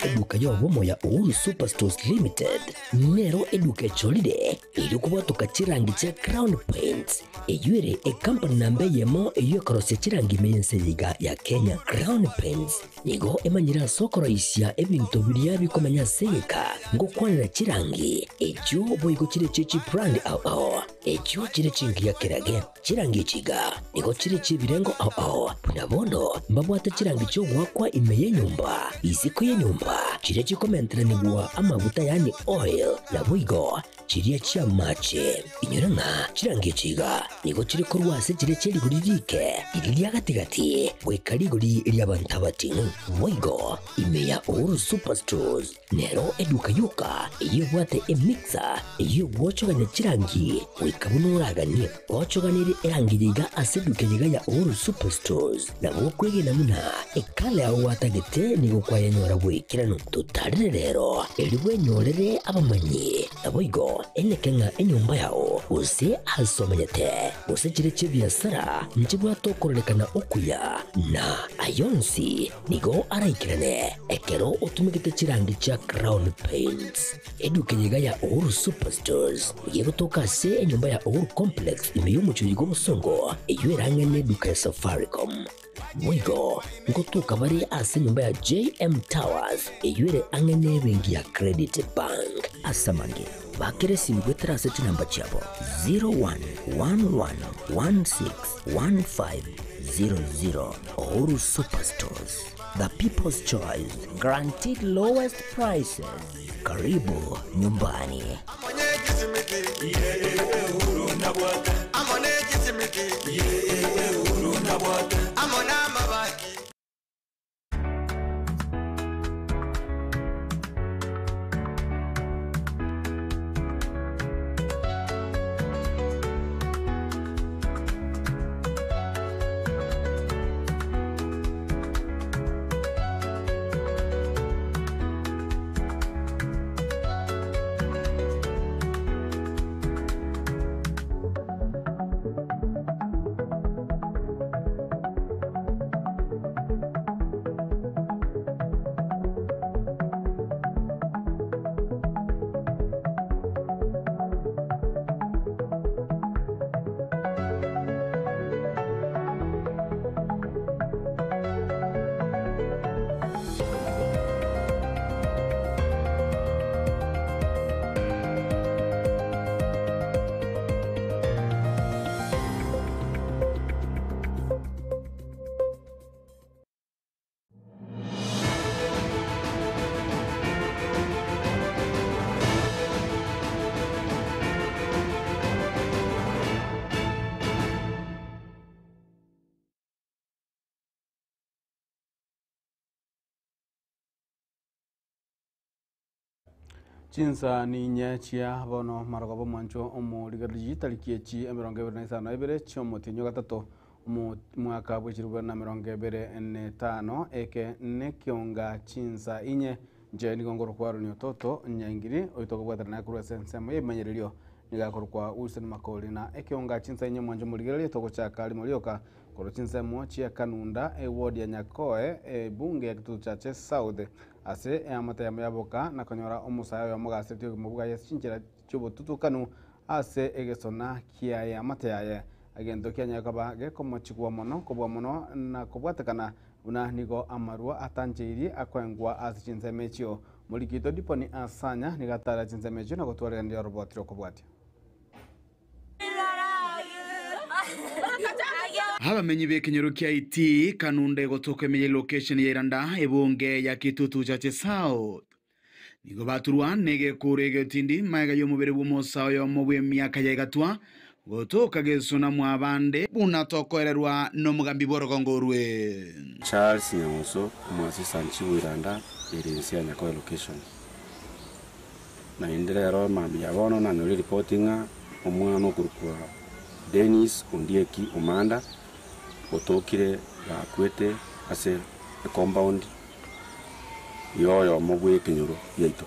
Eduka y'obomo ya Uhuru Superstores Limited nero eduka echorire erio kobwatoka chirangi chia Crown Paints, eyio ere ecompany namba eyemo eyio ekorosia chirangi ime y'ense eye iga ya Kenya. Crown Paints nigo emanyire ase okoroisia ebinto biria bikomenya ase egeka ngokwanera chirangi echio boigo chire chie chibrand ao ao echio chire chingiya kerage. Chirangi echi iga nigo chire chi'ebirengo ao ao, buna bono mbabwate chirangi chi'ogoakwa ime y'enyomba, isiko y'enyomba, chiria chikomenteranigwa amaguta yaani oil, naboigo chiria chi'amache. Inyora ng'a chirangi echi iga nigo chire korwa ase chiria chie rigori riike, riria ria gati-gati, goika rigori ri'abanto abating'u. Boigo ime ya Uhuru Superstores Nero eduka yoka eyio ebwate emixer eyio egwochogania chirangi goika buna oraganie. Gochoganerie erangi eye iga ase eduka eye iga ya Uhuru Superstores nabo okwegena buna ekala yao gwatagete nigo kwayenyora bw'ekeranu. Totarere rero erio bwenyorere abamanyi naboigo eneke ng'a enyomba yao gose ase omenyete gose chire chi'ebiasara nchibwate okororekana okuya na ayonsi Nigo araikerane ekero otumegete chirangi chia Crown Paints. Eduka eye iga ya Uhuru Superstores nigo egotoka ase enyomba ya Uhuru Complex ime y'omochie oyiga obosongo eyio erang'e neduka ya Safaricom. Boigo ngotoka bare ase enyomba ya JM Towers eyio ere ang'e nebenki ya Credit Bank. Ase amange, bakera esimi goetera ase chinamba chiabo 0111161500. Uhuru Superstores, the people's choice, guaranteed lowest prices. Karibu nyumbani. Chinsa ninye chia bono marogoba omwancho omorigereria chitariki echi emerongo ebere na isano na ibere chi'omotienyi o gatato omwaka bwe chilifu bibere na emerongo ebere na etano eke nekionga chinsa inye inche nigo nkorokwa Aaron Ototo Nyaingiri oyo tokobwatana naye korwa ase ensemo y'ebimanyererio nigo akorokwa Wilson Makori na ekionga chinsa inye omwancho omorigereria togochaka rimo rioka korwa chinsemo chia Kanunda eward ya Nyakoe ebunge ya Kitutu Chache South Ase eamate yamo yaboka na konyora omosae oyomo gasetie obogima bwaye ase chinchera chi'obotutukanu ase egesona kiaye amate yaye, egento kianyare koba gekomochigwa mono kobua mono na kobwatekana buna nigo amarwa atancheirie akoengwa ase chinsemo echio. Morikito Diponi Asanya nigo atara chinsemo echio na gotwareganera oroboti rw'okobwatia. Abamenyi b'ekenyoro kia Itii, Kanunde gotoka ime ye location ya Iranda, ebunge ya Kitutu Chache South, nigo baturwa negekuro egetindi magega y'omobere bw'omosa oyomo bw'emiaka ya egatwa gotoka gesona mwabande buna tokoererwa nomogambi bw'orogongo orwe. Charles Nyangusu, Omoassistant Chief Iranda, ere inse ya Nyakoe Location. Naende rero mambia bono nanyore ripoti ng'a omwana okorokwa Dennis Ondieki Omanda otokire gakwete ase ecompound yoyomo bw'ekenyoro giaito.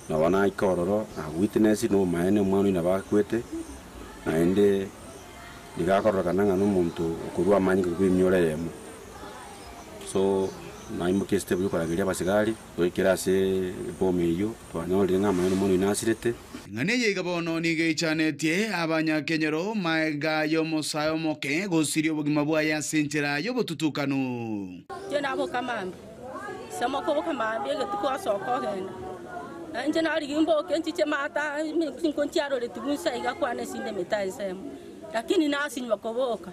Nabo naika ororo na witness nomaene omwana oyio nabo akwete, naende nigo akororekana ng'a nomonto okorwa amanyinga bw'emioro eyemo. So naimokia estep yokorageria abasigari, goikera ase eboma eyio, twanyorire ng'a amang'ana omwana oyio nasirete. Eng'ana eye iga bono nigo eichanetie abanyakenyoro magega y'omosae omoke gosiria obogima bwaye ase enchera y'obotutukanu. Inche naboka mambia, ase mokoboka mambia egetuko asoka ogenda. Na inche narigia mboke nchiche maata chinko nchiaroretigwe inse iga kwane esinde emete ensemo, lakini nasinywa koboka.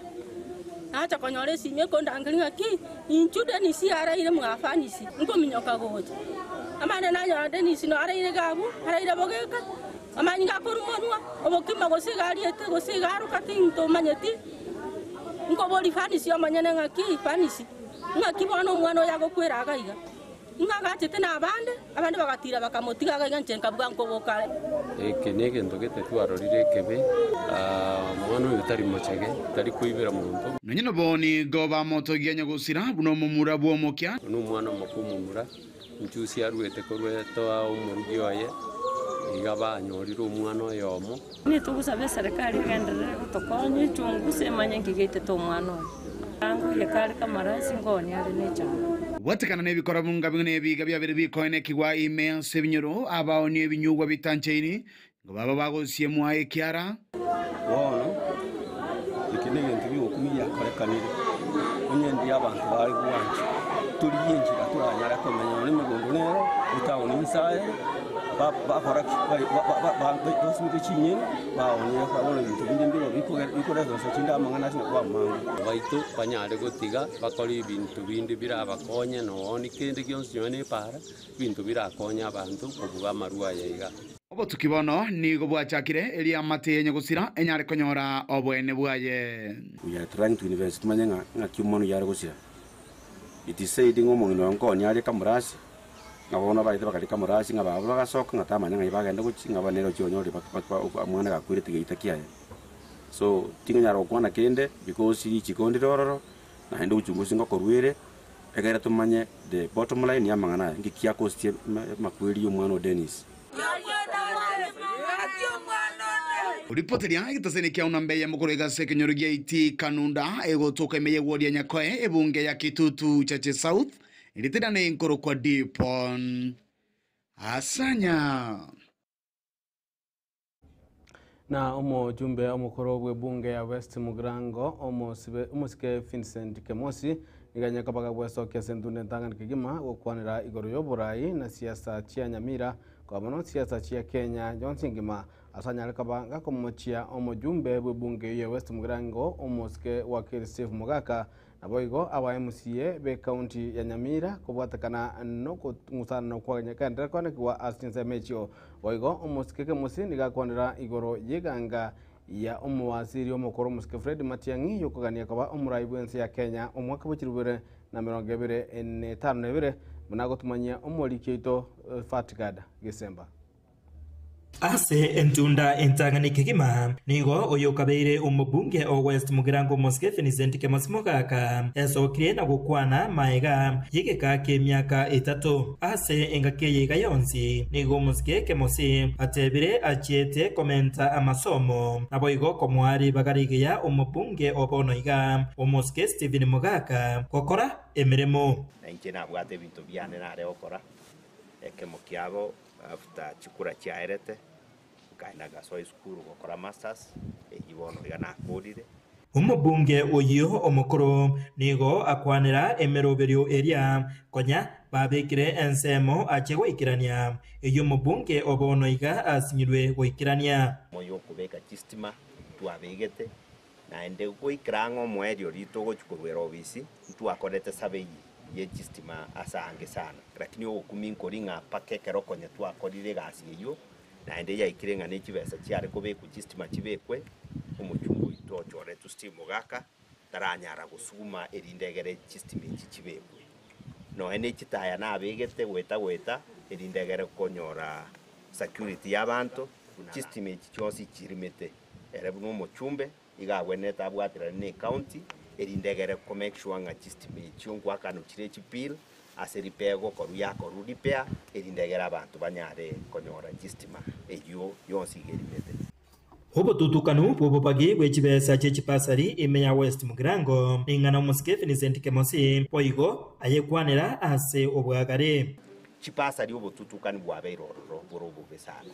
Nacha konyora esimi ekondangeria ng'aki, inchuo Dennis araire mwafanisi, nkominyoka gocha. Amande nanyora Dennis no araire iga abwo, araire bogeka, amanyinga akorwa monwa, obokima gose iga ariete gose iga aroka tintomanyeti. Nkoboria fanisi omonyene ng'aki, fanisi, ng'aki bono omwana oyo agokwera iga iga? Ng'a agachete nabande, abande bagatiira bakamotiga iga iga inche nkabuga nkoboka are. Eke negento gete twarorire ekebe, omwana oyo tari mochege, tari koibera monto. Nonya nabo nigo bamotogia nyagosira buna omomura bw'omokia. Oyo nomwana omoke omomura, nchusi aruete korwa etoa omorugi oye, iga banyorire omwana oyomo. Nitogosaba eserekari egenderere gotokonya echunguse emanye nki geitete omwana oyo. Ango kare kamarasi ngonya are nechando. Gwatekana nebikora bunga bing'ana ebiga biabere bikoenekigwa ime ase ebinyoro, abaonia ebinyugwa bitanchaini, nigo baba bagosiemwa ekiara. Bono eke negento gi'ogokumia giakorekanire, onye ndiria abanto bare gwancha, torigie enchera toranyare komenya nonya emegondo nero, etaoni inse aye, bakora ki? Basimeke chinyeni, baonie bono ebinto binde mbiro bikoreta gose chinde amang'ana ase nakuba amange. Baito banyare gotiga bakore ebinto binde birabakonye nooni kende gionsi nonya na epaara, ebinto birakonye abanto kobua amarwa aya iga. Obotuki bono nigo bwachakire, erio amate ya nyagosira enyare konyora oboene bwaye. We are trying to invest timanye ng'a ng'aki omwana oyio are gosira. It is said ng'a omong'ina oyo nkonya are kamurasi, ng'a bono abaete bakaria kamurasi ng'a baba bagasoka ng'a tamanya ng'ai bagenda gochia ng'a nere ochia onyorire omwana gakwirete geita kiaye. So tingonyara gokwana kende because richiko ndire ororo, naende uchunguzi ngokorwa ere, Ekero tomanye the bottom line y'amang'ana aya, nki kiakostie amakweri y'omwana o Dennis? Ripoteria egetaseni kia Unambe eyemo korwa ase ekenyoro gia Iti Kanunda egotoka ime y'ewodi ya Nyakoe ebunge ya Kitutu Chache South eritanane nkorokwa Dipon Asanya. Na omojumbe omokoro bw'ebunge ya West Mugirango omosibe omosike Vincent Kemosi nigo anyare koba gagwesokia ase entunda entang'ani kegima gokwanera igoro y'oborai na siasa chia Nyamira koba mono siasa chia Kenya yonsi engima ase anyare koba gakomochia omojumbe bw'ebunge eyio ya West Mugirango omosike Wakili Steve Mogaka Naboigo aba MCA b'Ekaunti ya Nyamira kobwatekana nokong'usanana okwagendererete koanekigwa ase chinsemo echio. Boigo omosike Kemosi nigo akwanera igoro y'eganga ya omowaziri omokoro omosike Fred Matiang'i yokogania koba omorai bw'ense ya Kenya omwaka bwe 2022 buna agotumanyia omoriki oito Fatgard Gisemba. Ase entunda entang'ani kegima, nigo oyokabeire omobunge o West Mugirango Omosike Vincent Kemosi Mogaka esokirie na gokwana maega y'egeka ki'emiaka etato. Ase engaki eye iga yonsi, nigo Omosike Kemosi atebire achiete komenta amasomo, naboigo komoa ribaga rigiya omobunge o bono iga Omosike Stephen Mogaka gokora emeremo. Na inche nabwate ebinto biane nare gokora, ekemo kiabo After chikura chiaerete, nkaenda ngasoa esukuru gokora masters, eyio bono iga nakorire. Omobunge oyio omokoro nigo akwanera emeroberio eria konya babekire ensemo achie goikerania, eyio omobunge o bono iga asinyirwe goikerania. Moyo okobeka chistima twabegete, naende goikera ang'e omoerio riria togochia korwera obisi, ntwakorete survey ye chistima ase aange sana, lakini ogokumia nkori ng'a mpaka ekero konya twakorire egasi eyio, naende yaikire ng'a ne chibesa chiare kobekwa chistima chibekwe, omochumba oito ochoretwe Steve Mogaka taranyara gosuguma erinde egere chistima echi chibekwe. Nonya ne chitaya nabegete goeta goeta erinde egere konyora security y'abanto, chistima echi chionsi chirimete ere buna omochumbe. Iga agwenerete abwaterane ne ecounty erinde egere ko make sure ng'a chistima echio nkoakanwa chire chibill ase repair egokorwa yakorwa repair erinde egere abanto banyare konyora chistima eyio yonsi iga erimete. Obotutukanu bw'obobagi bwe chibesa chie chibasari ime ya West Mugirango ning'ana omosike Vincent Kemosi boigo ayekwanera ase obwagare. Chibasari obotutukanu bwabeire ororo bore obobe sana.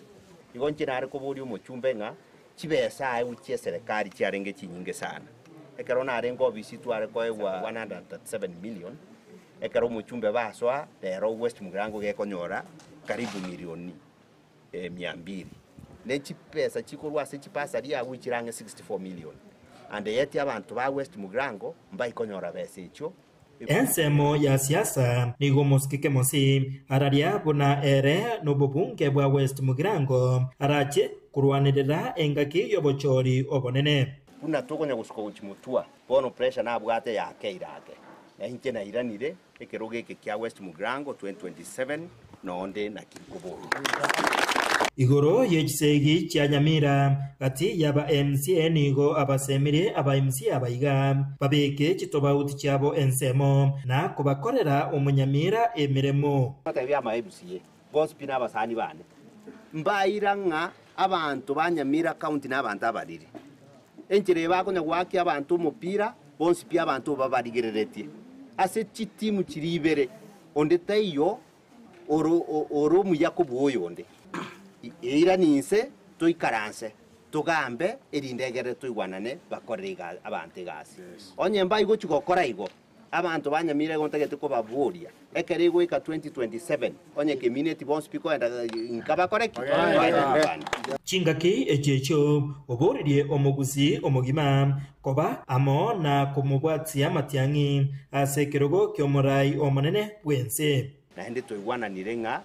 Igo inche nare koboria omochumbe ng'a chibesa aye chia eserekari chiarenge chinyinge sana. Ekero narenge obisi tware koegwa 137 million, ekero omochumbe basoa rero West Mugirango gekonyora karibu milioni 200. Ne chibesa chikorwa ase chibasari agwo chire ang'e 64 million. And yet abanto ba West Mugirango mbaikonyora besa echio. Ensemo ya siasa nigo omosike Kemosi araria buna ere nobobunge bwa West Mugirango arache korwanerera engaki y'obochori obonene. Buna tokonya gosuka gochia motwa, bono pressure nabwate yakeire ake, na inche nairanire ekerogo eke kia West Mugirango 2027 nonde naki nkoboria. Igoro ye chisegi chia Nyamira gati y'aba MCA nigo abasemirie aba MCA abaiga babeke chitobauti chiabo ensemo na kobakorera omonyamira emeremo. Batebie ama MCA bonsi pi nabasani bane, mbaira ng'a abanto ba Nyamira County nabanto abariri. Enchera eye bakonya goakia abanto omopira bonsi pi abanto babarigereretie ase chitimu chiria ibere, onde taiyo ore omuya kobua oyonde. Eirani inse toikaranse togambe erinde egere toigwanane bakorere abanto egasi. Onye mbaigochi gokora igo, abanto ba Nyamira igo ntagete kobaboria ekero egoika 2027 onye kemineti bonsi pi koenda inka bakore ki? Chingaki echi echio oboririe omogusii omogima koba amo na komobwatia amatiang'i ase ekerogo ki'omorai omonene bw'ense. Naende twaigwananire ng'a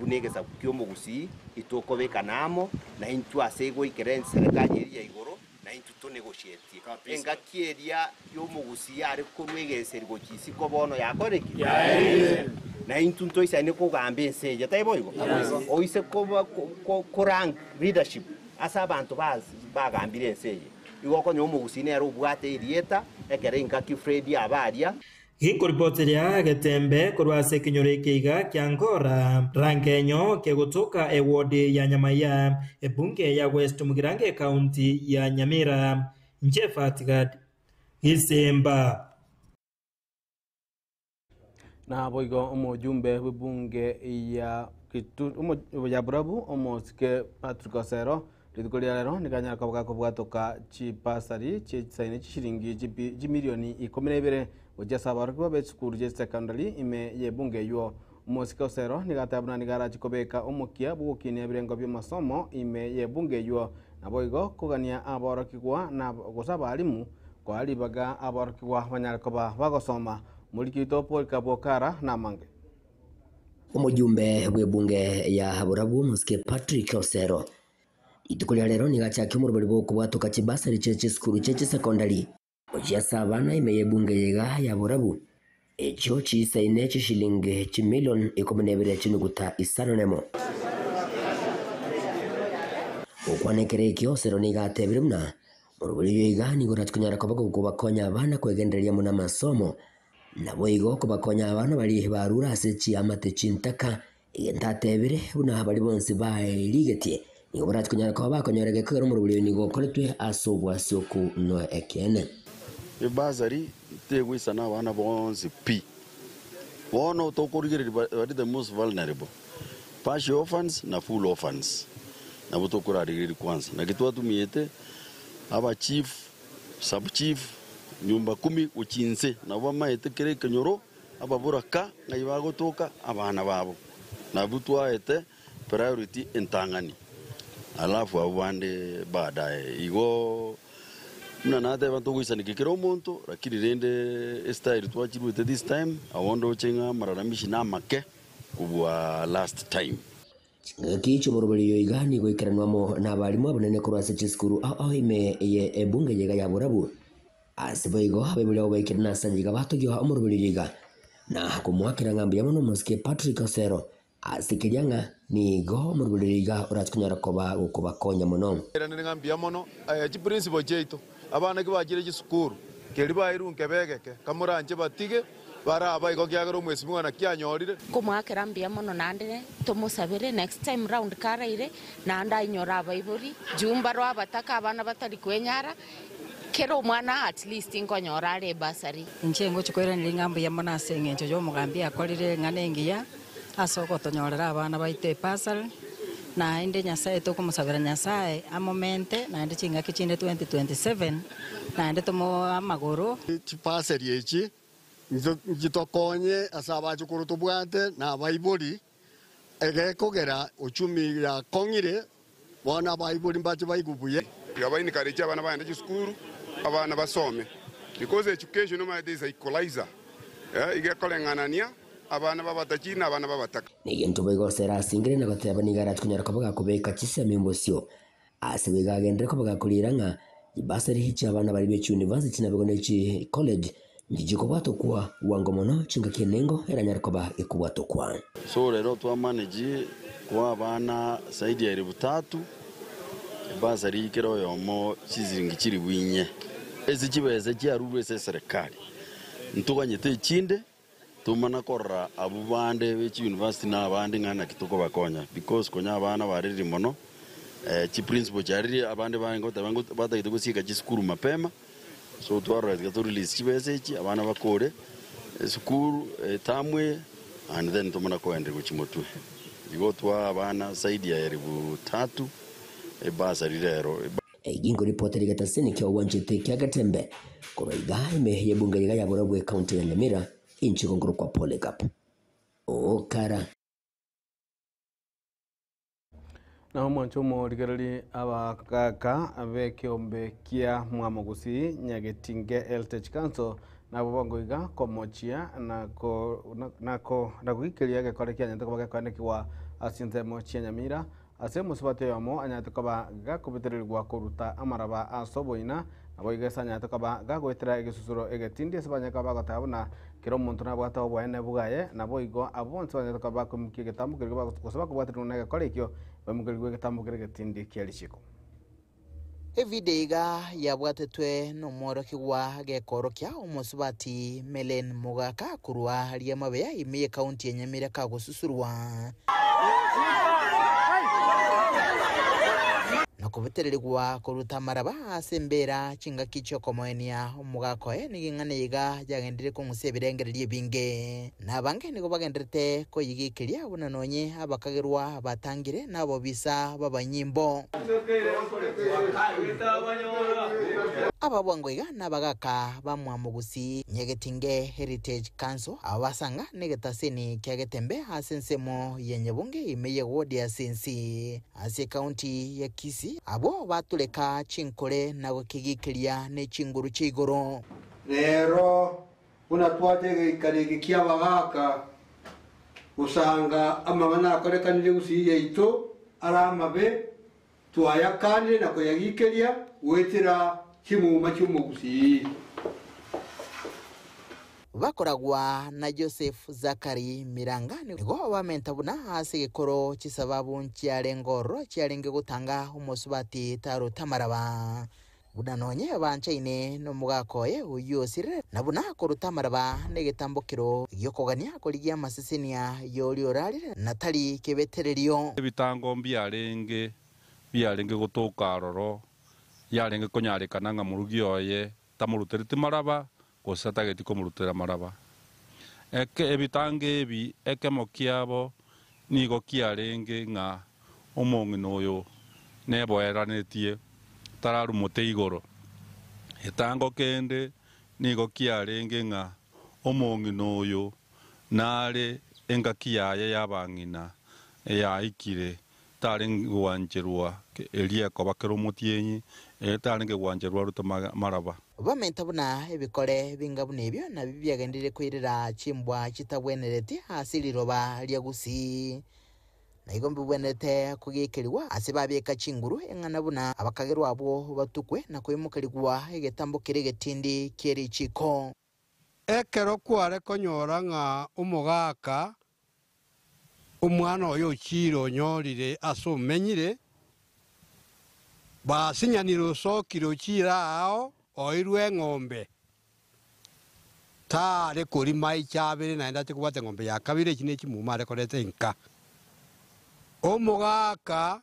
buna egesaku ki'omogusii itokobekana amo naintwe ase egoikera enserekari eria ya igoro, naintwe tonegoshietie. Engaki eria y'omogusii yare korwa egeseri gochia isiko bono yakorire ki? Yaerire. Naintwe ntoisaine kogamba ense eye, taibo igo? Oise koba korank leadership ase abanto bagambire ense eye, igo okonyora omogusii nere obwate erieta ekero engaki Fred aba aria. Ginkoripoteria getembe korwa ase ekenyoro eke iga kia Ngora, Rangenyo, kegotoka ewodi ya Nyamaiya, ebunge ya West Mugirango ekaunti ya Nyamira. Inche Fatgad Gisimba. Naboigo omojumbe bw'ebunge ya ya Burabu omosike Patrick Osero rituko ria rero nikanyara koba gakobwatoka chibasari chisaine chishiringi chimilioni 12 gochia ase abarokigwa ba esukuru chia secondary ime y'ebunge eywo. Omosike Osero nigateba buna nigo arachi kobeka omokia bwogokinia ebirengo bia amasomo ime y'ebunge eywo, naboigo kogania abarokigwa na gose abarimu koa ribaga abarokigwa banyare koba bagosoma. Moriki oito Paul Kabwokara namange. Omojumbe bw'ebunge ya Borabu omosike Patrick Osero rituko ria rero nigo achakia omoroberi bw'okobwatoka chibasari chie chisukuru chie chisecondary gochia ase abana ime y'ebunge eyeiga ya Borabu echio chiisaine chishilingi chimilion 12 chinuguta 51. Gokwana ekero ekio Osero nigo atebire buna omoroberi oyo iga nigo orachie konyara koba gokobakonya abana kwegendereria mono amasomo Naboigo kobakonya abana baria barure ase chiamate chintaka, egento atebire, buna baria bonsi baerigetie, nigo barache konyara koba bakonyora egekogera omorobori oyo nigo okoretwe ase obwasioku na ekeene. Ebasari tegoisana abana bonsi pi. Bono tokorigereria bari the most vulnerable, partial orphans na full orphans, nabwo tokorarigereria kwanza. Naki twatumiete aba chief, sub chief, nyumba kumi gochia inse, nabwo bamaete kera ekenyoro, ababoraka ng'ai bagotoka abana babo. Nabwo twaete priority entang'ani, alafu abwo bande baadaye. Igo buna nateba ntogoisanekia kera omonto, lakini rende estyle twachiruete this time, abwo ndoche ng'a amalalamishi namake kobua last time. Chingaki chi'omoroberio oyo iga nigo ikeranwa amo nabarimu abanene korwa ase chisukuru ao ao ime ye ebunge eye iga ya Borabu. Ase boigo abaibori abo baikire nase aya iga batogioa omoroberio oyo iga na komoakera ng'a mbuya mono omosike Patrick Osero ase keria ng'a nigo omoroberio oyo iga orache konyara koba gokobakonya mono. Nairanire ng'a mbuya mono chiprinciple chiaito, abana ki bachire chisukuru, keri bairwe nkebegeke, kamoranche batige. Baraba igo kiagera omwesimigwa naki anyorire. Nkomoakera mbuya mono naende tomosabere next time round karaire naende ainyore abaibori juu mbaroo abataka abana batari kwenyara kera omwana at least nkonyora are ebursary. Inche ngochia koiraneria ng'a mbuya mono ase eng'encho y'omogambi akorire eng'ana engiya ase ogotonyorera abana baito ebursary, naende Nyasaye tokomosabera Nyasaye amomente naende chingaki chinde 2027 naende tomoe amagoro. Chibursary echi Nchitokonye ase abachukuru tobwate na abaibori, egekogera uchumi yakong'ire, bono abaibori mbache baigwe buya. Iga ba encourage abana bagende chisukuru, abana basome because education omanyete is a equalizer, iga ekoreng'anania abana b'abatachiri na abana b'abataka. Negento boigo Sera asingire na goteba nigo arache konyara koba gakobeka chisemi bosio. Ase boigo agenderere koba gakoriera ng'a chibasari chi'abana baria be chiuniversity naboigo ne chicollege nchichikobwatokwa bwango mono chingaki enengo eranyare koba ekobwatokwa. So rero twa manage koa abana zaidi ya elfu tatu ebasari kera oyomo chisiringi chilifu inye. Ase chibesa chiarurwe ase eserekari ntoganyete echinde Tomana korora abwo bande be chiuniversity na abande ng'a naki tokobakonya because konya abana barerire mono chiprinciple chiarire abande barenge goteba ngo batagete gosieka chisukuru mapema so twarora tiga to release chibesa echi abana bakore esukuru eterm eye and then tomana koenderia gochia motwe. Igo twaa abana zaidi ya elfu tatu ebursary rero. Eyio ripoti rigetasini kia ogwanchete kia Getembe korwa iga ime y'ebunge iga ya Borobwo ekaunti ya Nyamira inche nkorokwa Polycarp Okara. Nao mwanche omorigererie abagaka b'ekeombe kia Mwamogusii Nyagetinge Heritage Council nabwo bongo iga komochia na kogikeria egekore kianyarete koba gekoenekigwa ase chinsemo chia Nyamira Ase omosubati oyomo anyarete koba gakobetererigwa koruta amaraba ase oboina, naboigo ase anyarete koba gagoetera egesusuro egetindi ase banyare koba bagoteba buna kera omonto nabwate oboene bwaye, naboigo abwo bonsi banyarete koba bakoimokia egetambo keria gose bakobwaterigwa negekora ekio, baimokerigwe egetambo keria egetindi kia richiko. Evidio iga yabwatetwe nomworokigwa gekoorokia omosubati Melen Mogaka korwa Riamabeya ime y'ekaunti ya Nyamira kagosusurwa na kobetererigwa koruta amaraba ase embeera chingaki chi'okomoenia omogaka oye nigo eng'ana iga yagenderire kong'usia ebirengererio ebinge. Na abange nigo bagendererete koyigikeria buna nonye abakagerwa batangire nabobisa b'abanyimbo. Aba bwango iga nabagaka ba Mwamogusi Nyegetinge Heritage Council aba basanga negetaseni kia Getembe ase ensemo ya Nyabunge ime ye ward ya Sensi ase ekaunti ya Kisii abwo batureka chinkore na gokegikeria ne chinguru chia igoro. Rero Buna twacha egeikaro eke ki'abagaaka gosanga amang'ana akorekanire gusii yaito are amabe, twayakanire na koyagikeria goetera chimuma chi'omogusii. Bakoragwa na Joseph Zachary Miranga nigo bamenta buna ase egekoro chisababu nchiarenge ororo chiarenge gotanga omosubati taruta amaraba. Buna nonye banchaine nomogaka oye oyio osirire, na buna koruta amaraba negetambokero gi'okogania korigia amasesenia y'oria orarire, na tari kebetererio. Ebitango mbiarenge biarenge gotoka aroro, yarenge konyarekana ng'a morugi oye tamorutereti maraba, gose atageti komorutera maraba. Eke ebitango ebi ekemo kiabo nigo kiarenge ng'a omong'ina oyo neboeranetie tararumote igoro. Etango kende nigo kiarenge ng'a omong'ina oyo nare engaki yaye y'abang'ina yaikire Tarenge gwancherwa eria ekoba kera omotienyi, ee, tarenge gwancherwa arute maraba. Bamenta buna ebikore binga buna ebio nabio biagenderire koirera chimbwa chitabwenereti ase riroba ria Gusii. Na igo mbibwenerete kogekerigwa ase babeka chinguru eng'ana buna abakagerwa abwo batukwe na koimokerigwa egetambo keria egetindi kie richiiko. Ekero kware konyora ng'a omogaka omwana oye ochiire onyorire ase omenyire, basinyanire osokire ochiire aao oirwe eng'ombe. Tare kori maicha abere naende ache kobwata eng'ombe ya kabere echi ne chimuma are koreta enka. Omogaka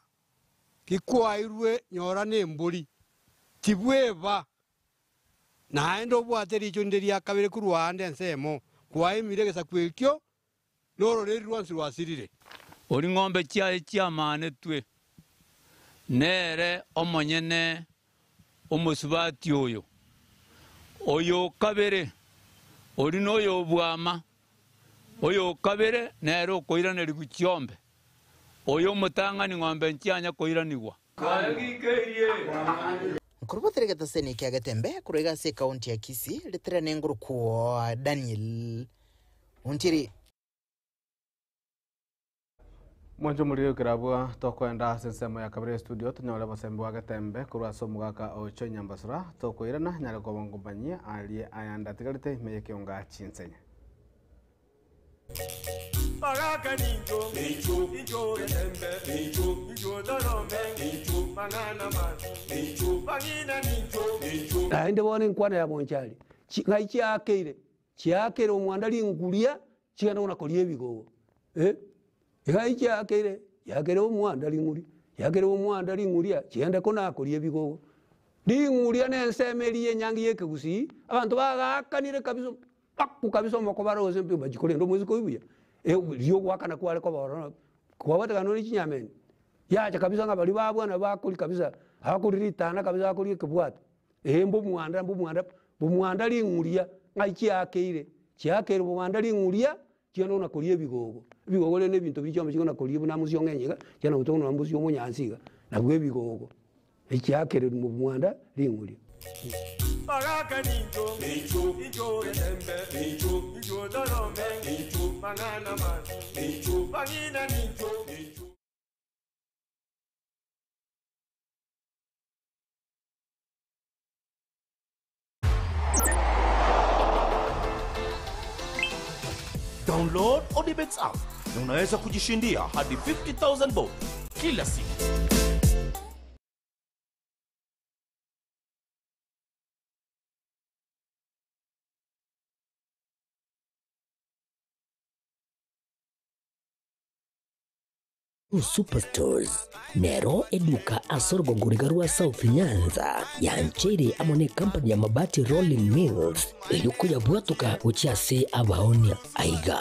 kikwairwe nyora na embori, tibweba naende obwate riicho rinde ria kabere korwa aande ensemo, kwaemire egesaku ekio, na ororeri rwonsi rwasirire. Oria ng'ombe chiaye chiamanetwe, nere omonyene omosubati oyo. Oyo o kabere, oria noyo obwama, oyo o kabere nere okoiranerigwa chiombe, oyo omotang'ani ng'ombe nchianya koiranigwa. Nkorubotere egetaseni kia Getembe korwa iga ase ekaunti ya Kisii, ritere nengurukwo Daniel Ontiri. Mwanche omorire okerabua tokoenda ase ensemo ya kabere studio tonyore obosembi bwa Getembe korwa ase omogaka ocho Nyambasura tokoirana nyare koba ngomanyie arie ayande atigarete ime y'ekeonga chinsenya. Bagaka nincho, nincho, nincho Getembe, nincho, nincho Torome, nincho, mang'ana masi, nincho, bang'ina nincho, nincho. Naende bono enkwana ya bonchari, chi ng'ai chiakeire? Chiakeire omwanda ringuria, chigenda kona koria ebigogo eh, ng'ai chiakeire? Chiakeire omwanda ring'uria, chiakeire omwanda ring'uria, chigende kona koria ebigogo. Ring'uria na ensemo eria ya enyangi ya ekegusii, abanto bagaakanire kabisa mpaka kabisa omoko bare gose mpi bachia korenda omosike oywo buya, riria ogoakana kware koba ororo, kwabatekana nonye chinyameni, yacha kabisa ng'a baria babwana bakoria kabisa, abakoria ritana kabisa bakoria ekebwato. Ee mbomwanda mbomwanda bomwanda ring'uria ng'ai chiakeire, chiakeire bomwanda ring'uria chiana kona koria ebigogo. Ebigogo rende ebinto biria chiombe chikona koria buna mosio ong'enye iga, chiana gocha kona mosio omonyansi iga, nabwo ebigogo. Echiakeire momwanda ring'uria. Bagaka nincho, nincho, nincho Getembe, nincho, nincho Torome, nincho, mang'ana masi, nincho, bang'ina nincho, nincho. Download Odibets app na unaweza kujishindia hadi 50,000 bob kila siku. Superstores nero eduka ase orogongo riga rwa South Nyanza yancheire amo ne company ya Mabati Rolling Mills erio koyabwatoka gochia ase abaonia. Aiga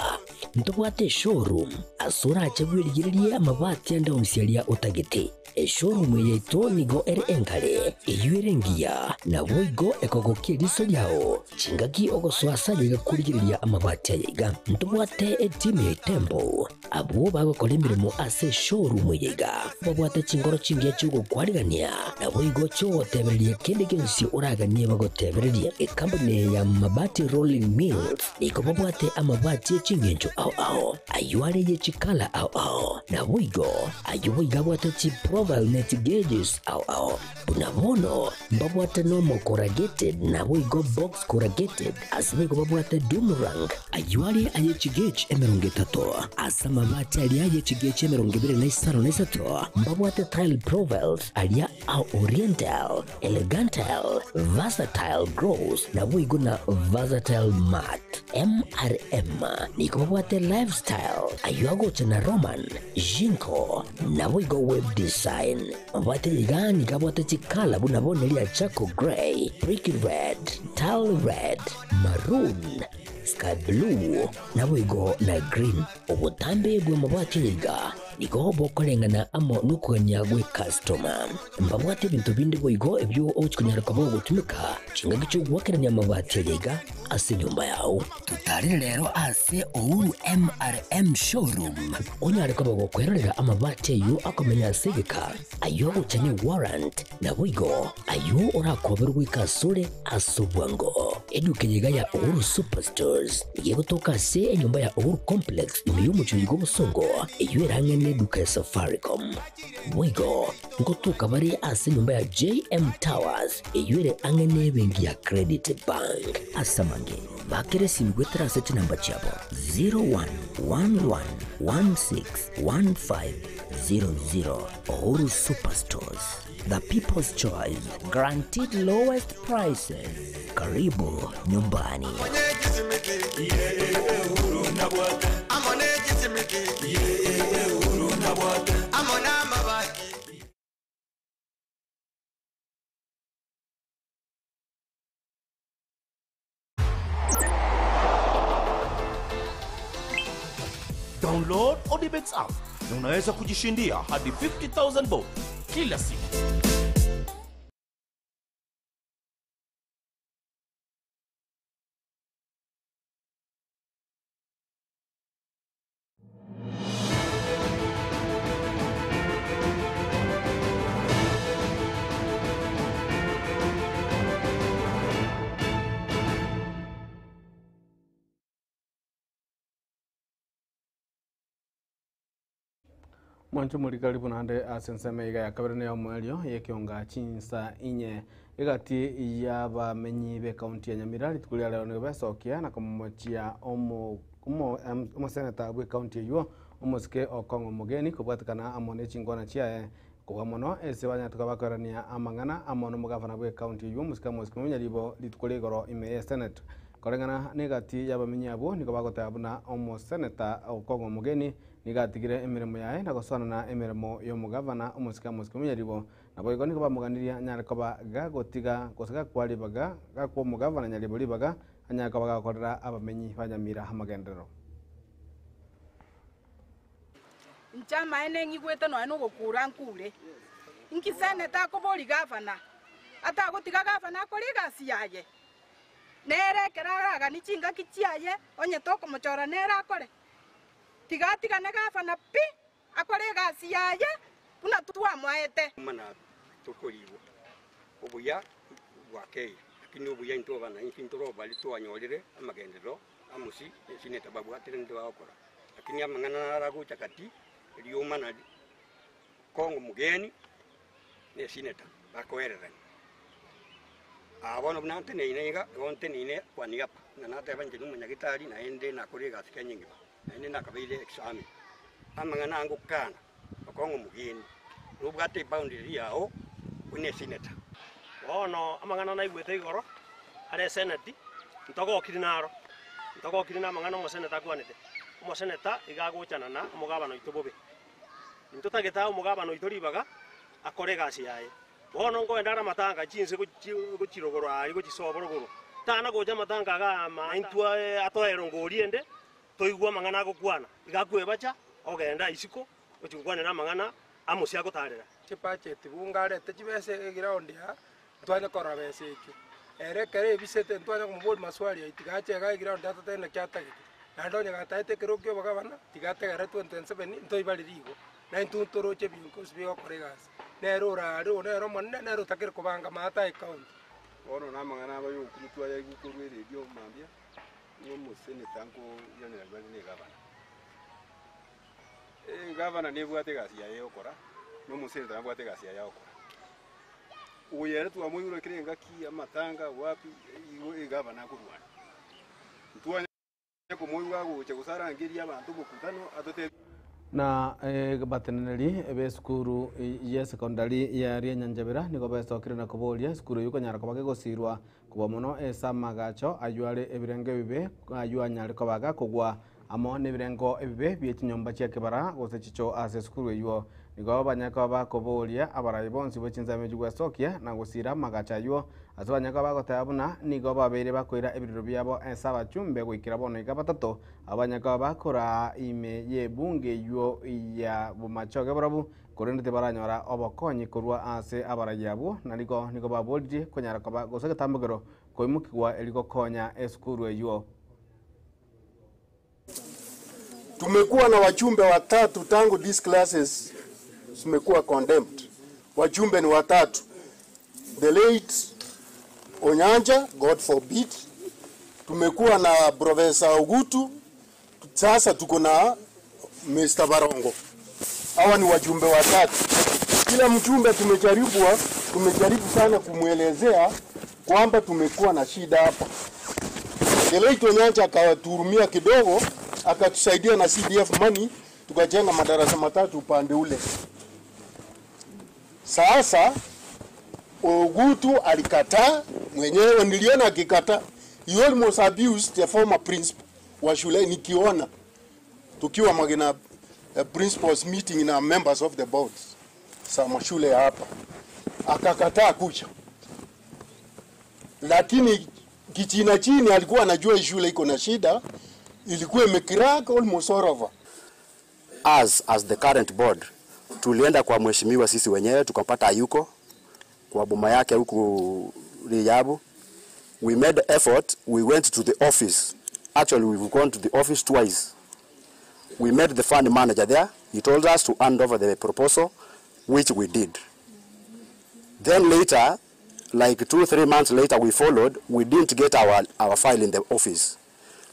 ntobwate eshowroom ase orache bwerigererie amabati ande onsi aria otagete. Eshowroom eye yaito nigo ere enkare, eyio ere engiya, naboigo ekogokia eriso riao chingaki ogosoa ase aye iga korigereria amabati aya iga. Ntobwate etimu ya Itembo Abwo bagokora emeremo ase eshowroom eye iga babwate chingoro chingiya chi'ogokwarigania, naboigo chi'ogotebereria kende gionsi oraganie bagotebererie. Ekampuni eye ya Mabati Rolling Mills nigo babwate amabati e chingencho ao ao, ayio are ye chikala ao ao, naboigo ayio boigo abwate chiprofile ne chigeges ao ao. Buna bono mbabwate nomo corrugated naboigo box corrugated, ase boigo babwate doom rank, ayio are aye chigauge 30, ase amabati aria aye chigauge 23, mbabwate tile profiles aria a oriental, elegantal, versatile gross naboigo na versatile matte. MRM nigo babwate lifestyle, ayio agocha na Roman, Jinko, naboigo web design. Mabwate iga nigo abwate chikala buna bono eria charcoal grey, brick red, tile red, maroon, sky blue, naboigo na green. Obotambe bw'amabwate aya iga nigo bokoreng'ana amo nokogania gw'ecustoma. Mbabwate ebinto binde boigo ebio ogochi konyara koba ogotumeka chingaki chi'ogoakerania amabati aya iga ase enyomba yao. Totarire rero ase Uhuru MRM Showroom onyare koba gokwerorera amabati ayio akomenya ase egeka, ayio agocha ne warrant, naboigo ayio orakoberwe goika asore ase obwango. Eduka eye iga ya Uhuru Superstores nigo egotoka ase enyomba ya Uhuru Complex ime y'omochie oyiga obosongo, eyio ere ang'e neduka ya Safaricom. Boigo ngotoka bare ase enyomba ya JM Towers eyio ere ang'e nebenki ya Credit Bank. Ase amange, bakera esimi goetera ase chinamba chiabo 0111161500. Uhuru Superstores, the people's choice, guaranteed lowest prices. Karibu nyumbani. Uhuru nabwate. Amo ne chisimiti. Uhuru nabwate. Amo na amabati. Download Odibets app na unaweza kujishindia hadi 50,000 bob kila siku. Mwancho muri karibu nande ase ensemo iga ya kabere niyo omwerio yekionga chinsa inye egati ya bamenyi be county ya Nyamira rituko ria rero nigo besokia na komochia omo omo omoseneta bwe county eywo omosike Okong'o Omogeni kobwatekana amo ne chingwana chiaye kobua mono ase banyatuka bakoerania amang'ana amo na omogavana bwe county eywo omosike Mosike Munyaribo rituko ria igoro ime ya senate. Koreng'ana na egati ya abamenyi abwo nigo bagoteba buna omoseneta Okong'o Omogeni nigo atigire emeremo yaye na gosoanana emeremo ya omogavana omosike Mosike Munyaribo. Nabo igo nigo bamoganirie anyare koba gagotiga gose gakwa ribaga gakwa omogavana Nyaribo ribaga anyare koba gakorera abamenyi ba Nyamira amagenderero. Inche amaene ng'igwete nonya na ogokura nkure. Inki seneta akobori gavana? Atagotiga gavana akore egasi yaye? Nere ekero araganie chingaki chiaye, onye tokomochora nere akore. Tiga atigane gavana pi, akore egasi yaye buna twamoete. Mana tokorigwa obuya bwakeire, lakini obuya intwe abananchi ntorobari twanyorire amagenderero amosi esinete babwatire nde bagokora. Lakini amang'ana naragocha gati riomana Kongo mugeni na esineta bakoererania. Aa bono buna nteneine iga, igo nteneine kwaniapa, ng'a nateba inche nomonyagitari naende nakore egasi Kenya engima, naende nakabeire examined. Amang'ana aa ngokana, Okong'o Mugeni, nobwate eboundary yao buna esenator. Bono amang'ana naigwete igoro are eseneti, ntogokiri naro, ntogokiri namang'ana omoseneta akwanete. Omoseneta iga agochana na omogabana oito bobe. Intotagete ae omogabana oito ribaga akore egasi yaye. Bono nkoenda are amatanga chinse gochirogoro aria gochisoa borogoro, tana gocha amatanga iga ama intwe atoe erongori ende, toigwe amang'ana agokwana. Iga akwebacha, ogenda isiko gochia gokwanera amang'ana amosie agotarera. Chibudget bunga arete chibesa eground aa, ntwanye korora besa echio. Ere ekero ebisete ntwanye komoboria maswali ayio tiga ache igaa eground atotebie naki atagete. Naende onye gataete ekero kia obogabana, tiga ategerere 2027 ntoibareri igo. Na intwe ntoroche ebinto bigokora egasi. Nere orare oyo nere omonene, nere otakire kobanga maate aye county. Bono namang'ana aba y'ogokumia twayaigwa korwa eredio mambia, ng'a omoseneta nkoiranera bare na egavana. Egavana nebwate egasi yaye yokora, na omoseneta nabwate egasi yaye agokora. Oyo ere twamoigure kera engaki, amatanga, wapi, igo egavana akorwana. Ntwanya komoigwa agocha gose arangerie abanto omokutano atotebie. Na bateneneri b'esukuru y'esekondari ya Rianyanjabera nigo besokire na koboria esukuru eyio konyara koba gegosirwa kobua mono ase amagacho ayio are ebirengo ebibe ayio anyare koba gakogwa amo nebirengo ebibe bie chinyomba chia kebara gose chicho ase esukuru eyio. Nigo banyare koba bakoboria abarai bonsi be chinsemo echio gwesokia na gosira amagacho ayio ase banyare koba bagoteba buna nigo babeire bakoira ebirero biabo ase abachumbe goikera bono iga batato abo banyare koba bakoraa ime y'ebunge eyio ya bomachoge barabwo korende tibaranyora obokonyi korwa ase abarai abwo narigo nigo baboririe konyara koba gose egetambokero koimokigwa eri gokonya esukuru eyio. Tumekuwa na wajumbe watatu tangu these classes zimekuwa condemned. Wajumbe ni watatu. The late Onyanja, God forbid. Tumekuwa na Professor Ogutu, sasa tuko na Mr. Barongo. Hawa ni wajumbe watatu. Kila mjumbe tumejaribu sana kumwelezea kwamba tumekuwa na shida hapa. The late Onyanja akatuhurumia kidogo, akatusaidia na CDF money, tukajenga madarasa matatu upande ule. Sasa Ogutu alikataa mwenyewe, niliona akikataa. He almost abused the former principal. wa shule nikiona tukiwa magina principals meeting na members of the boards za mashule ya hapa, akakataa kuja, lakini kichina chini alikuwa anajua hii shule iko na shida, ilikuwa imecrack almost all over. As the current board tulienda kwa mheshimiwa sisi wenyewe tukampata hayuko kwa boma yake huku Riyabu. We made effort, we went to the office. Actually, we've gone to the office twice. We met the fund manager there. He told us to hand over the proposal, which we did. Then later, like 2, 3 months later, we followed. We didn't get our file in the office.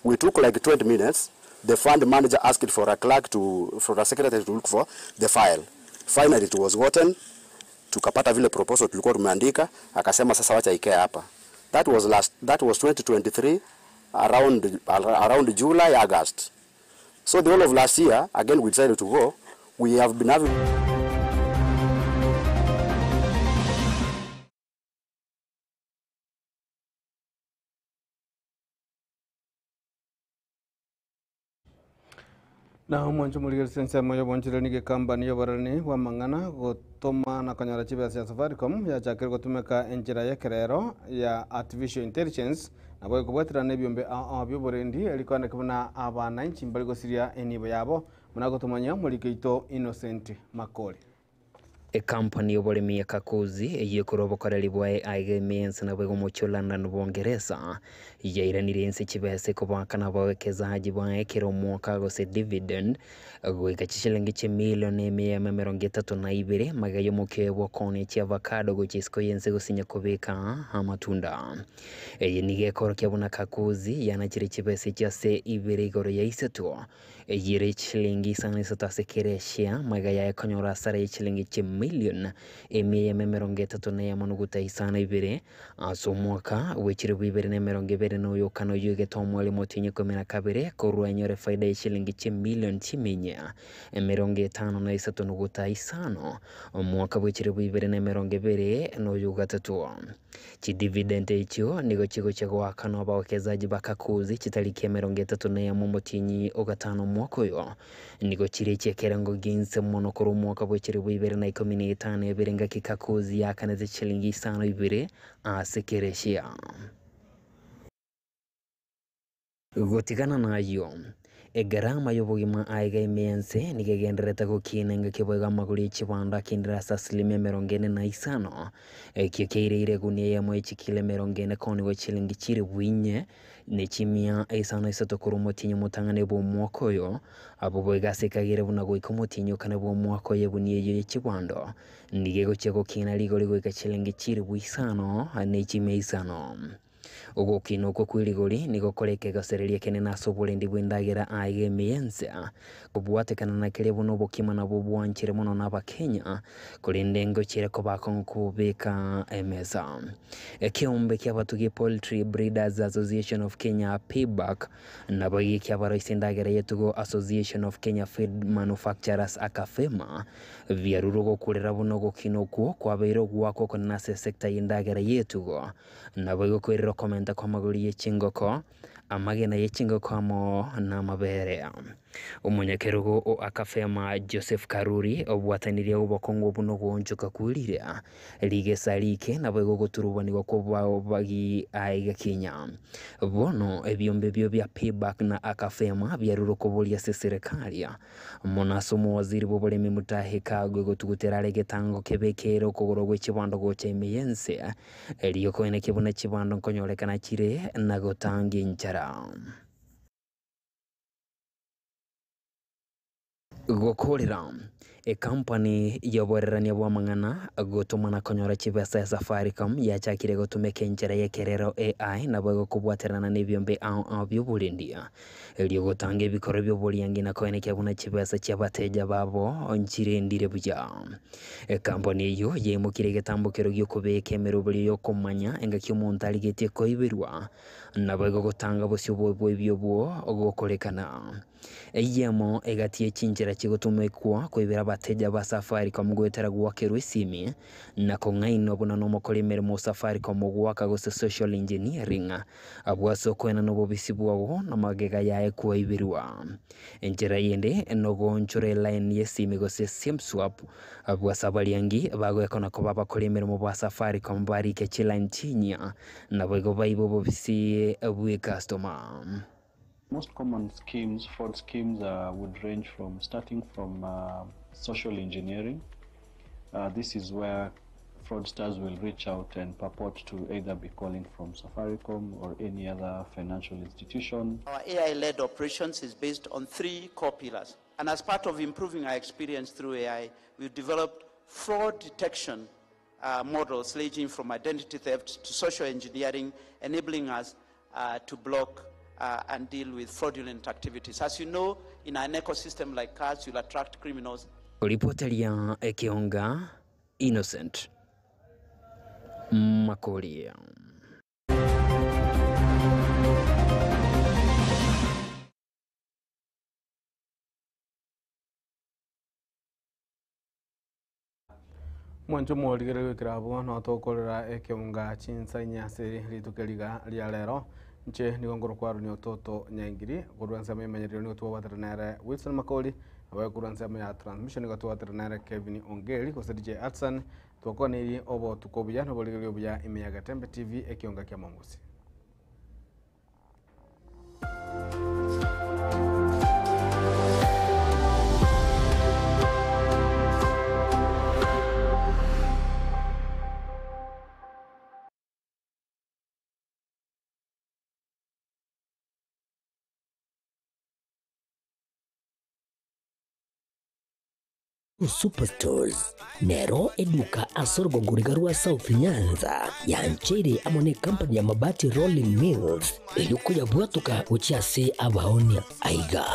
We took like 20 minutes. The fund manager asked for a clerk to, for a secretary to look for the file. Finally, it was gotten. Tukapata vile proposal tulikuwa tumeandika, akasema sasa wacha ikae hapa. That was 2023 around July, August. So the whole of last year, again we decided to go. We have been having Na omwancho morigereria ensemo ya obonchoreri kambani ya oborani bwa amang'ana gotoma na konyora chibesa ya Safaricom yachakire gotumeka enchera ya ekerero ya artificial intelligence nabo ekobwaterana ebiombe ao bia oborendi erikwaneka buna abananchi mbari gosiria enibo yabo muna gotomanya morikeito Innocent Makori. Ekampani y'oboremi ya Kakuzi eyekora obokoreri bwa AI emiensi nabo omochie o London Bongeresa yairanire ense chibesa ekobakana abawekezaji baye kera omwaka gose dividend goika chishilingi chimilioni emia 32 magega ya omokio bwa okonia chia avocado gochia isiko yense gosinya kobeka amatunda. Eye nigo ekorokia buna Kakuzi yanachire chibesa echi ase ibere igoro ya isato eyere chilingi 53 ase kera eshare magega yaye konyora asara ya chilingi chimilion 131.52 ase omwaka bwa 2021 oyo egete omwalimu otienye 12 korwa enyore faida ya chilingi chimilion chiminya 53.5 omwaka bwa 2023. Chidividend echio nigo chigochia goakanwa abawekezaji ba Kakuzi chitariki ya 31 omotienyi ogatano omwaka oyo nigo chire chiekerengo ginse mono korwa omwaka bwa 2015 ebere ngaki Kakuzi yakanete chilingi 52 ase kera eshare. Gotigana nayo egarama y'obogima aiga emiense nigo egenderete gokina engaki boigo amagoro ya chibando akendire ase asilimia 45 ekio kiairire egunia eyemo ya chikilo 40 konigo chilingi 4,000 na chimia 53 korwa omotienyi omotang'ani bwa omwaka oyo abo boigo ase ekagere buna goika omotienyi okane bwa omwaka oyo egunia eywo ya chibando nigo egochia gokina rigori goika chilingi 5,000 na chimia 5. Ogokina okwo kwa rigori nigo koreka egosereria ekenene ase oborendi bwa endagera aiga emiense kobwatekana na keria buna obokima nabwo bwanchire mono na abakenya korende engochire kobaka nkobeka emesa. Ekeombe kia abatugi Poultry Breeders Association of Kenya PBAC nabo gikia abaroisia endagera yetugo Association of Kenya Feed Manufacturers akafema biarurwo gokurera buna ogokina okwo kwabeire ogwakwa okonene ase esector ya endagera yetugo nabo igokoirera okomenta kwa amagori ya chingoko amagena ya chingoko amo na amabere. Omonyakerogo o akafema Joseph Karuri obwatanirie obokong'u obu nogoonchoka kwirire rigesa rike nabo igogoturubanigwa kwa obagi aiga Kenya. Bono ebiombe ebio bia PBAC na akafema biarurwo koboria ase serikali mono ase omowaziri bwa oboremi Mutahi Kagwe gotugutera are egetango kebekere okogoro gwa chibando gocha ime yense erio koenekia buna chibando nkonyorekana chire na gotanga enchara. Gokorera ekampani y'oborerania bwa amang'ana gotomana konyora chibesa ya Safaricom yachakire gotumeka enchera ya ekerero AI nabo egokobwaterana na ebiombe ao ao bia oborendi erio gotanga ebikoro bia oboriangi na koenekia buna chibesa chia abateja babo nchirendire buya. Ekampani eywo yaimokire egetambokero giokobeka emeroberi yokomanya engaki omonto arigetie koiberwa nabo egogotanga bosio bwa ebio obwo gokorekana. Eyemo egati ya chinchera chigotumekwa koibera. abateja ba Safaricom goetera gwakerwa esimi na kong'ainwa buna nomokora emeremo o Safaricom ogwaka gose social engineering abwo ase okoenana obobisi bwago na magega yaye kwaiberwa. Enchera yende nogoonchora elaini y'esimi gose sim swap abwo ase abariangi bagoekona koba abakora emeremo ba Safaricom barike chilaini chinyia naboigo baibe obobisi bw'ecustomer. Most common schemes, fraud schemes, would range from starting from social engineering. This is where fraudsters will reach out and purport to either be calling from Safaricom or any other financial institution. Our AI-led operations is based on three core pillars. And as part of improving our experience through AI, we've developed fraud detection models ranging from identity theft to social engineering, enabling us to block and deal with fraudulent activities. As you know, in an ecosystem like ours, you'll attract criminals. Ripoteria Ekionga, Innocent Makoria. Mwancho mworigere gwikira abwo no tokorera ekionga chinsa inyase rituko riga ria rero nche nigo ngoro kwaru ni ototo nyaingiri korwa ensemo emenyerero nigo twabwatera nere Wilson Makori abaye korwa ensemo ya transmission nigo twabwatera nere Kevin Ongeri gose DJ Atsan twakoniri obotuko obuya noborigereria obuya ime ya Getembe TV ekionga kia Momusi. Superstores nero eduka ase orogongoriga rwa South Nyanza yanchere amo ne company ya Mabati Rolling Mills eriokoyabwatoka gochia ase abaonia aiga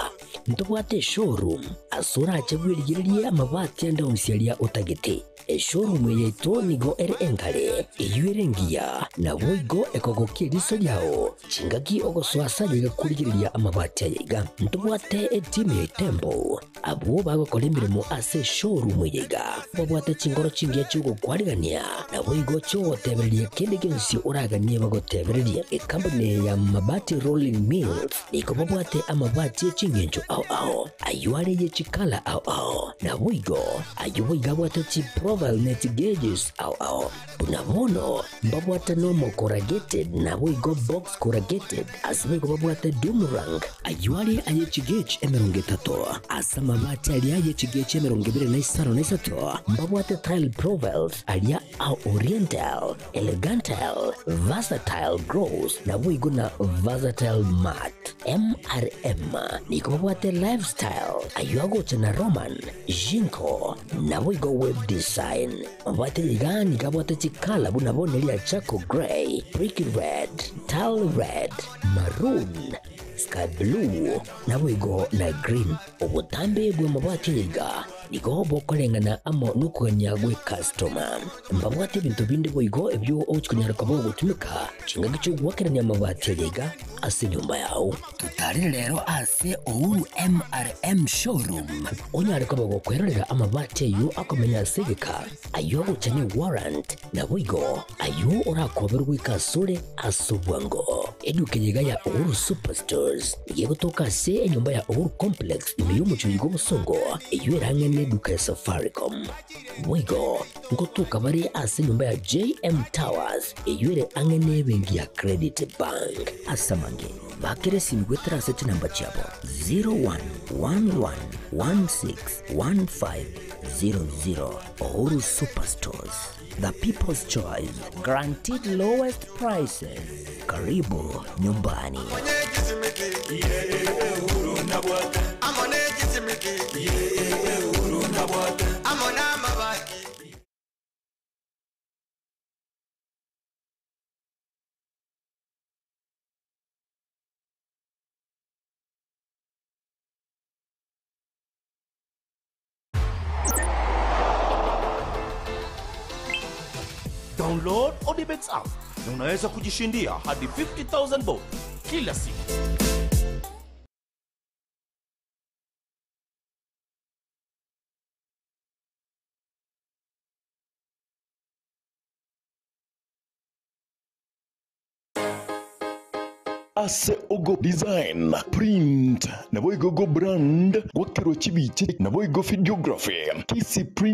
ntobwate eshowroom ase orache bwerigererie amabati ande onsi aria otagete. Eshowroom yaito nigo ere engare eywo ere engiya nabo igo ekogokia eriso riao chingaki ogosoa ase aye gakorigereria amabati aya iga ntobwate etimu ya Temple abwo bagokora emirimo ase eshowroom eye iga babwate chingoro chingiya chiogokwarigania nabo igo chiogotebereria kende gionsi oraganie bagotebereria. Ekampuni ya Mabati Rolling Mills nigo babwate amabati eching'encho ao ao ayo are ye chikala ao ao nabo igo ayo boiga abwate chiprofile net gauges ao ao buna bono mbabwate normal corrugated nabo igo box corrugated ase boigo babwate doom rank ayo are aye chigauge emerongo etato ase amabati aria aye chigauge emerongo ebere na isano na isato mbabwate tile profiles aria ao oriental elegantal versatile gross nabo igo na versatile mat MRM nigo babwate lifestyle ayo agocha na Roman Jinko nabo igo web design mabwate iga nigo abwate chikala buna bono eria charcoal grey brick red tile red maroon sky blue nabo igo na green obotambe bwa mabwate iga nigo bokoreng'ana amo nokogania gwe customer mbabwate ebinto binde boigo ebyo ochikonyara koba ogotumeka chingaki chiogwakerania amabati aya iga ase enyomba yao. Totarire rero ase Uhuru MRM showroom onyare koba gokwerorera amabati ayo akomenya ase egeka ayo agocha ne warrant nabo igo ayo orakoberwa goika asore ase obwango. Eduka eye iga ya Uhuru Superstores nigo egotoka ase enyomba ya Uhuru Complex ime y'omochie oyo bw'obosongo eyo erang'ane eduka ya Safaricom. Boigo ngotoka bare ase enyomba ya JM Towers eyo ere ang'e na ebenki ya Credit Bank. Ase amange bakere esimi goetera ase chinamba chiabo 0111161500. Uhuru Superstores, the people's choice, guaranteed lowest prices. Karibu nyumbani. Download Odibets app na unaweza kujishindia hadi 50,000 bob kila siku. Ase ogo design, print, naboigo go brand, gwakerwa chibicha naboigo videography. Kisii Print.